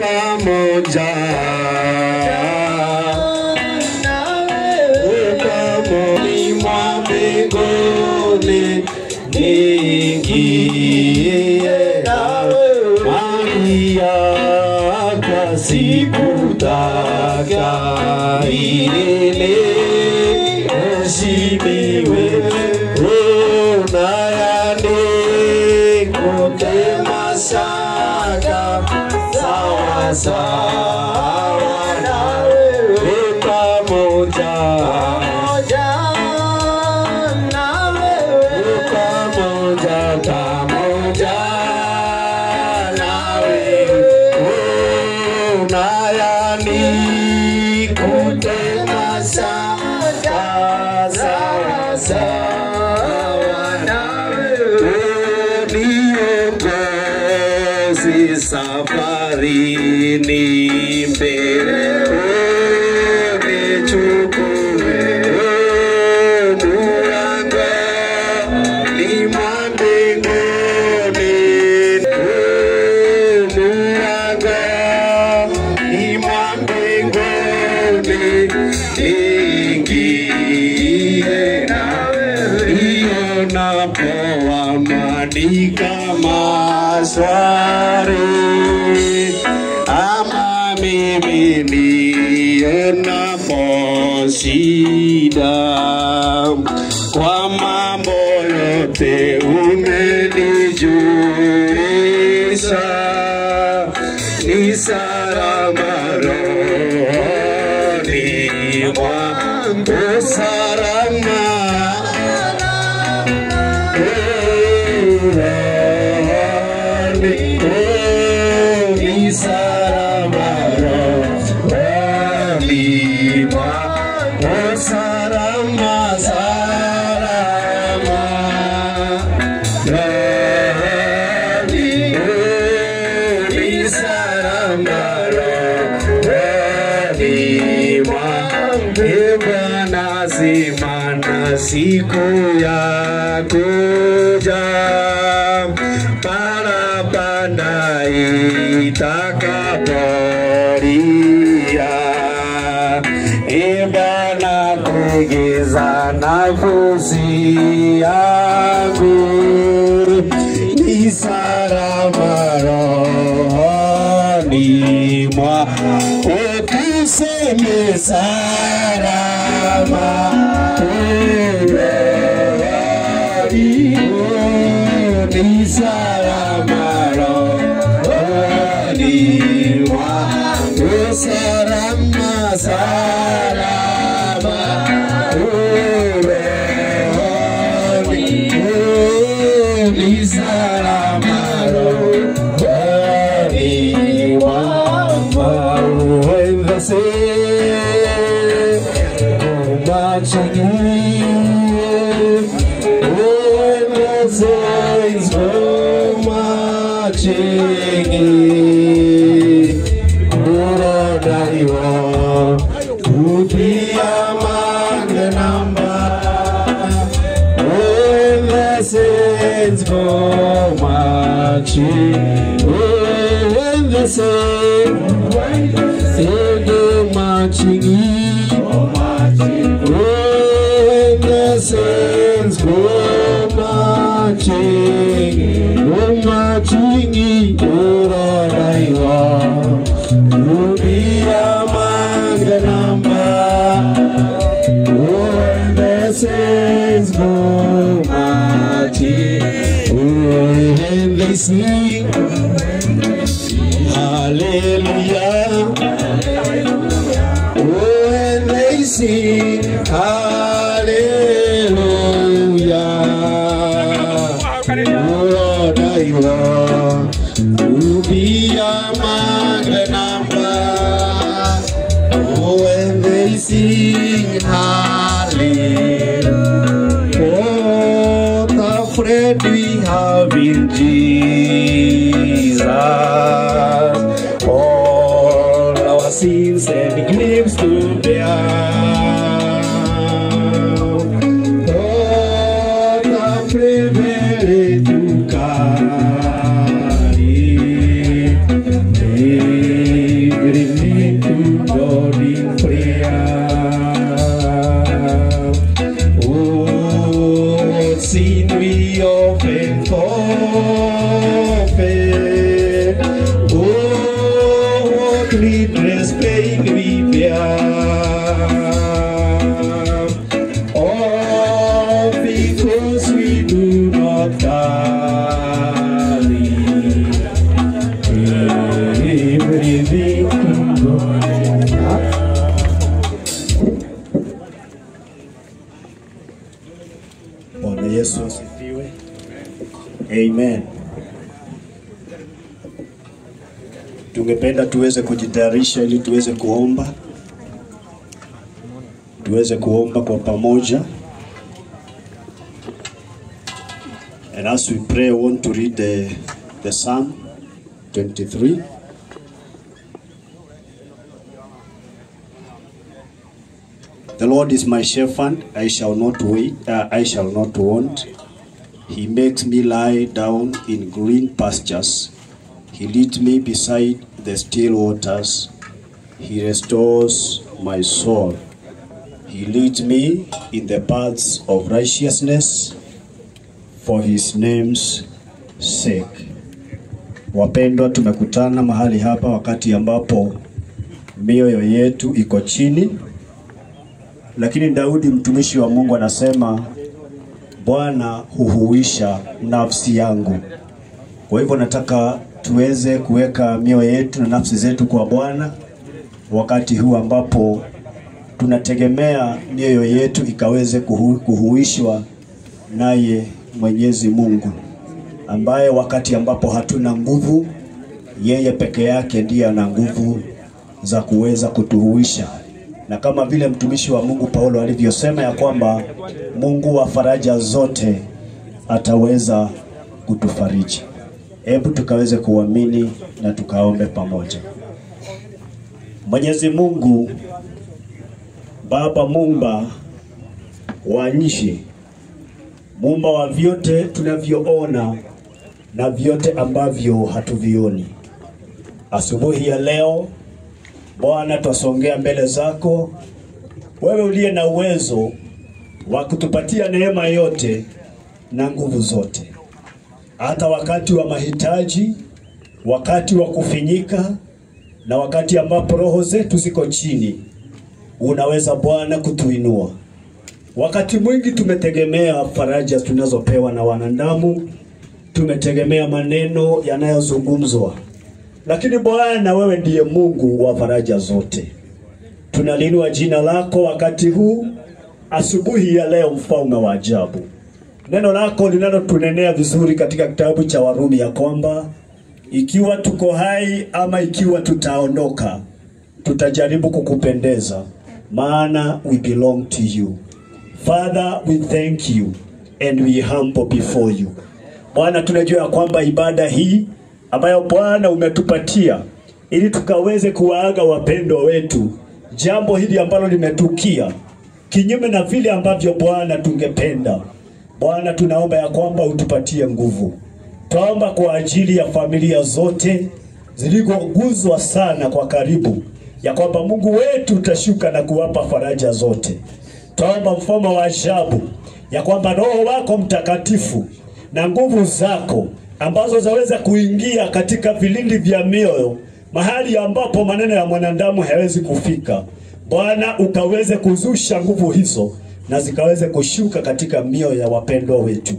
Pamoja pamoja mwa mbinguni niingie Maria kasikutaka ili heshimiwe unayani kutemasaka sawa sawa na wewe pamoja na wewe pamoja pamoja na wewe unayani kutemasaka sawa sawa na wewe niongoze safarini mbele unichukue mlangoni mwa mbinguni mlangoni mwa mbinguni niingie nionapo amani kama shwari ama mimi nionapo shida kwa mambo yote umenijulisha ni salama rohoni mwangu salama rohoni ni salama rohoni mwangu salama salama rohoni ni salama rohoni mwangu Bwana simana siku ya kuja parapanda itakapolia e Bwana kuigiza nafsi yangu ni salama rohoni mwangu tuseme salama rohoni ni salama rohoni mwangu salama salama rohoni ni salama rohoni mwangu when the saints go marching in, when the saints go marching in, Lord, I want to be among the number. When the saints go marching, when the saints go marching in, when the saints go marching in, Lord, I want to be among the number. When the saints go marching, when they sing hallelujah, when they sing hallelujah, Lord, I want to be among the number. When they sing hallelujah, what a friend we have in Jesus. All our sins and griefs to bear. What a privilege to carry Needless pain we bear. All because we do not carry everything to God. Bwana Yesu asifiwe. Amen. Tungependa tuweze kujitayarisha ili tuweze kuomba. Tuweze kuomba kwa pamoja. And as we pray, I want to read the Psalm 23. The Lord is my shepherd, I shall not wait, I shall not want. He makes me lie down in green pastures. He leads me beside the still waters. He restores my soul. He leads me in the paths of righteousness for his name's sake. Wapendwa, tumekutana mahali hapa wakati ambapo mioyo yetu iko chini. Lakini Daudi mtumishi wa Mungu anasema, Bwana huhuisha nafsi yangu. Kwa hivyo nataka tuweze kuweka mioyo yetu na nafsi zetu kwa Bwana wakati huu ambapo tunategemea mioyo yetu ikaweze kuhuishwa naye Mwenyezi Mungu, ambaye wakati ambapo hatuna nguvu, yeye peke yake ndiye ana nguvu za kuweza kutuhuisha. Na kama vile mtumishi wa Mungu Paulo alivyosema ya kwamba Mungu wa faraja zote ataweza kutufariji. Hebu tukaweze kuamini na tukaombe pamoja. Mwenyezi Mungu Baba, Muumba wa nchi, Muumba wa vyote tunavyoona na vyote ambavyo hatuvioni, asubuhi ya leo Bwana twasongea mbele zako, wewe uliye na uwezo wa kutupatia neema yote na nguvu zote. Hata wakati wa mahitaji, wakati wa kufinyika na wakati ambapo roho zetu ziko chini, unaweza Bwana kutuinua. Wakati mwingi tumetegemea faraja tunazopewa na wanadamu, tumetegemea maneno yanayozungumzwa. Lakini Bwana, wewe ndiye Mungu wa faraja zote. Tunalinua jina lako wakati huu, asubuhi ya leo, mfalme wa ajabu. Neno lako linalotunenea vizuri katika kitabu cha Warumi ya kwamba ikiwa tuko hai ama ikiwa tutaondoka, tutajaribu kukupendeza, maana we belong to you. Father, we thank you and we humble before you. Bwana, tunajua ya kwamba ibada hii ambayo Bwana umetupatia ili tukaweze kuwaaga wapendwa wetu, jambo hili ambalo limetukia kinyume na vile ambavyo Bwana tungependa, Bwana tunaomba ya kwamba utupatie nguvu. Tuomba kwa ajili ya familia zote zilikoguzwa sana kwa karibu, ya kwamba Mungu wetu utashuka na kuwapa faraja zote. Tuomba mfalme wa ajabu ya kwamba Roho wako Mtakatifu na nguvu zako ambazo zaweza kuingia katika vilindi vya mioyo, mahali ambapo maneno ya mwanadamu hayawezi kufika, Bwana ukaweze kuzusha nguvu hizo na zikaweze kushuka katika mioyo ya wapendwa wetu.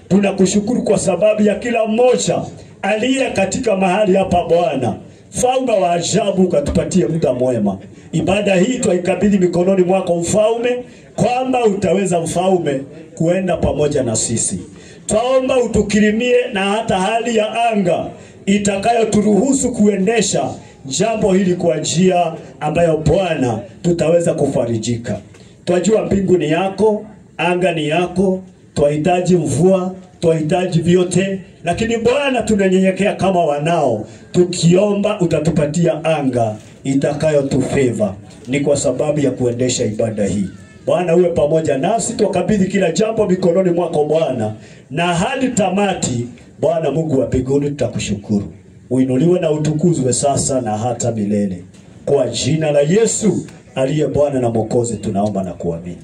Tunakushukuru kwa sababu ya kila mmoja aliye katika mahali hapa Bwana. Mfalme wa ajabu, ukatupatie muda mwema. Ibada hii twaikabidhi mikononi mwako mfalme, kwamba utaweza mfalme kuenda pamoja na sisi. Twaomba utukirimie na hata hali ya anga itakayoturuhusu kuendesha jambo hili kwa njia ambayo Bwana tutaweza kufarijika. Twajua mbingu ni yako, anga ni yako, twahitaji mvua, twahitaji vyote, lakini Bwana tunanyenyekea kama wanao, tukiomba utatupatia anga itakayotufeva. Ni kwa sababu ya kuendesha ibada hii. Bwana uwe pamoja nasi, tukabidhi kila jambo mikononi mwako Bwana, na hadi tamati Bwana Mungu wa mbinguni tutakushukuru. Uinuliwe na utukuzwe sasa na hata milele. Kwa jina la Yesu aliye Bwana na Mwokozi tunaomba na kuamini.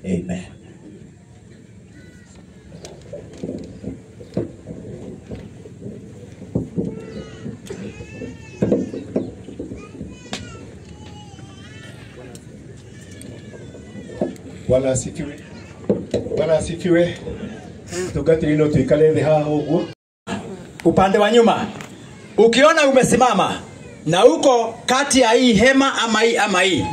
Amen. Amen. Bwana asifiwe. Bwana asifiwe. Tungatiri no tuikale thĩ haha ũguo. Upande wa nyuma ukiona umesimama na uko kati ya hii hema ama hii ama hii,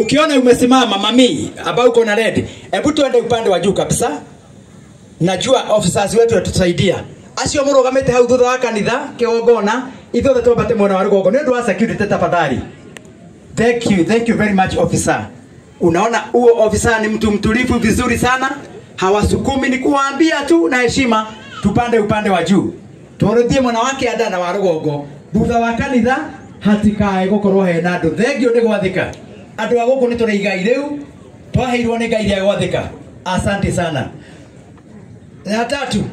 ukiona umesimama mami ambao uko na red, hebu tuende upande wa juu kabisa. Najua officers wetu watatusaidia. Acio murugamite hau thutha wa kanitha kigongona, ithuothe twambate mwena wa rugongo ni undu wa security tafadhali. Thank you very much officer. Unaona huo officer ni mtu mtulivu vizuri sana, hawasukumi, ni kuwaambia tu na heshima tupande upande wa juu. Tũrũthie mwena wa kĩanda na wa rũgongo thutha wa kanitha hatikae gũkorwo hena andũ. Thengio nĩ gwathĩka, andũ a gũkũ nĩ tũrĩ igai rĩu twaheirwo nĩ Ngai rĩa gwathĩka. Asante sana. Ya tatu,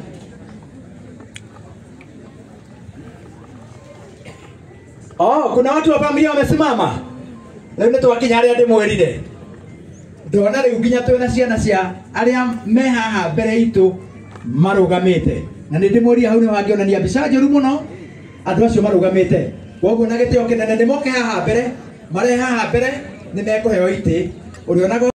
oh, kuna watu wa familia wamesimama. Rĩu nĩ twakinya harĩa ndĩmwĩrire. Ndona rĩu nginya twĩna ciana cia arĩa me haha mbere itũ marũgamĩte. Na nĩ ndĩmũria hau nĩ wangĩonania mbica njũru mũno andũ acio marũgamĩte. Koguo na gĩtĩo kĩnene nĩ moke haha mbere, mare haha mbere nĩ mekũheo itĩ. Ũrĩonaga